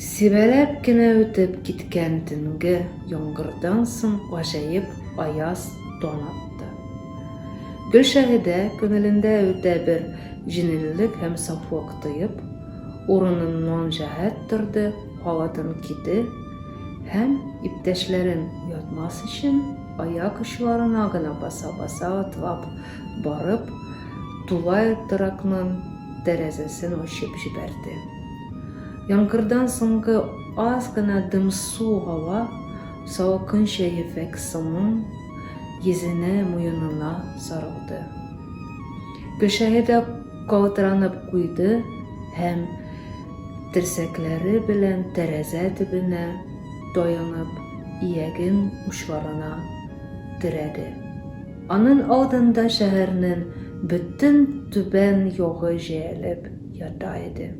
Сибәләп кенә үтеп киткән төнге яңгырдан соң гаҗәеп аяз таң атты. Гөлшәһидә, күңелендә үтә бер җиңеллек һәм сафлык тоеп, урыныннан җәһәт торды, халатын киде һәм, иптәшләрен уятмас өчен, аяк очларына гына баса-баса атлап барып, тулай торакның тәрәзәсен ачып җибәрде. Яңгырдан соңгы аз гына дымсу һава салкынча ефәк сыман йөзенә, муенына сарылды. Гөлшәһидә калтыранып куйды һәм, терсәкләре белән тәрәзә төбенә таянып, ияген учларына терәде. Аның алдында шәһәрнең бөтен түбән ягы җәелеп ята иде.